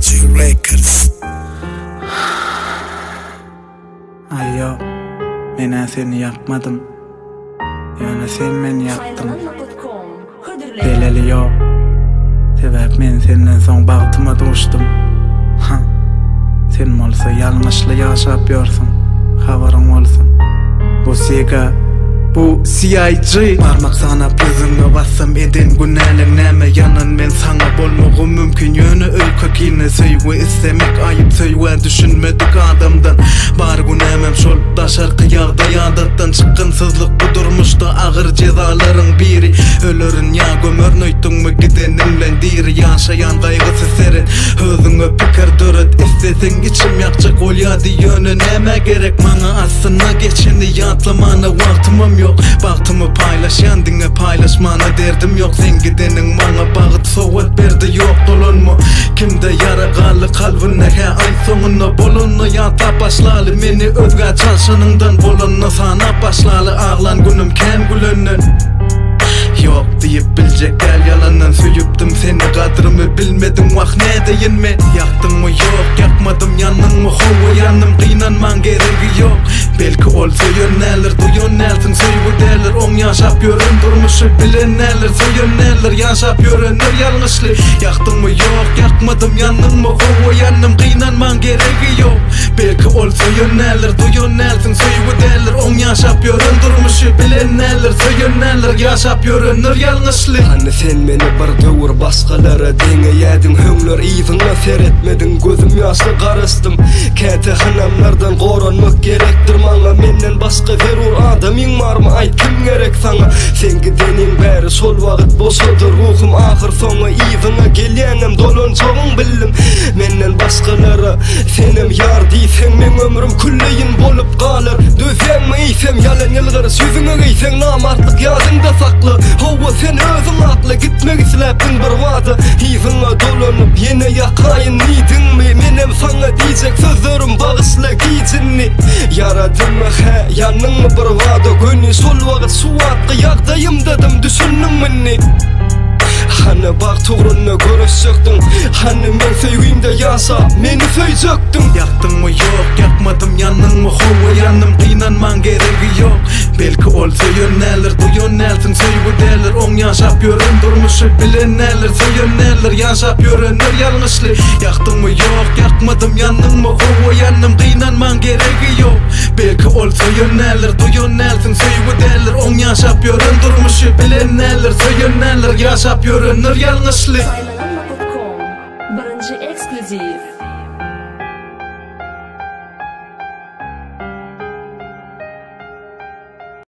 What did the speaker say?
CIG Records. Aý ýok, men-ä seni ýakmadym. Ýöne sen meni ýakdyň. Zeleli ýok. Sebäp men senden soň bagtyma duşdum. Ha. Sen bolsa ýalňyşly ýaşap ýörsüň. Habaryň bolsun. Bu Sega, bu CIG. Barmak sanap ýüzüňe bassam eden günäleň näme ýanan men saňa bolmagym mümkin ýöne öýke kine söýgi islemek aýyp söýgä düşünmedik adamdan bar günämem şol daşarky ýagdaý adatdan çykgynsyzlyk bu durmuşda agyr jezalaryň biri ölerin ýa gömerin öýtdüňmi gideniň bilen diri ýaşaýan gaýgysyz seret özüňe pikir döret isleseň içim ýakjak bolýady ýöne nämä gerek maňa aslynda geçeni ýatlamana wagtymam ýok bagtymy paýlaşýan diňe paýlaşmana derdim ýok seň gideniň maňa bagyt sowgat berdi ýok dolanma kimde ýara galdy kalbynda hä aýt soňunda bolanda ýatlap başlaly meni özgä çalşanyňdan bolanda sanap başlaly aglan günüm kän gülenden Ýok diýip biljek däl ýalandan söýüpdim seni gadrymy bilmediň wah nädeýin men Ýakdyňmy ýok ýakmadym ýandyňmy hawa ýandym gynanmaň geregi ýok Belki ol söýen däldir duýan dälsiň söýgi däldir oň ýaşap ýören durmuşy bilen däldir söýen däldir ýaşap ýörenler ýalňyşly Ýakdyňmy ýok ýakmadym ýandyňmy hawa ýandym gynanmaň geregi ýok Belki ol söýen däldir duýan dälsiň söýgi däldir oň ýaşap ýören durmuşy bilen däldir söýen däldir ýaşap ýörenler ýalňyşly. Hany sen meni bir döwür başgalara deňeýädiň Öňler yzyňa seretmediň gözüm ýaşly garaşdym Käte hynamlardan goranmak gerekdir maňa Menden başga zerur adamyň barmy aýt kim gerek saňa Seň gideniň bäri şol wagt boşady ruhum ahyr soňy yzyňa gelýäňem dolanjagyň bildim Menden başgalara senem ýar diýseň meň ömrüm külleýin bolup galar Dözýäňmi eýsem ýalan ýylgyryş ýüzüňe geýseň namartlyk ýadyňda sakla Hawa sen özüň akla gitmek isläpdiň bir bada Yzyňa dolanyp ýene ýakaýyn diýdiňmi Menem saňa diýjek sözlerim bagyşla gijini Ýaradymy hä ýandyňmy bir bada göni Şol wagt şu wagtky ýagdaýymdadym düşündiňmi indi Hany bagt ugrunda göreşjekdiň Hany meň söýgimde ýaşap meni söýjekdiň Ýakdyňmy ýok ýakmadym ýandyňmy hawa ýandym gynanmaň geregi ýok Belki ol söýen däldir duýan dälsiň söýgi däldir oň ýaşap ýören durmuşy bilen däldir söýen däldir ýaşap ýörenler ýalňyşly Ýakdyňmy ýok ýakmadym ýandyňmy hawa ýandym gynanmaň geregi ýok Belki ol söýen däldir duýan dälsiň söýgi däldir oň ýaşap ýören durmuşy bilen däldir söýen däldir ýaşap ýörenler ýalňyşly. Saýlanan.com Birinji eksklýuziw.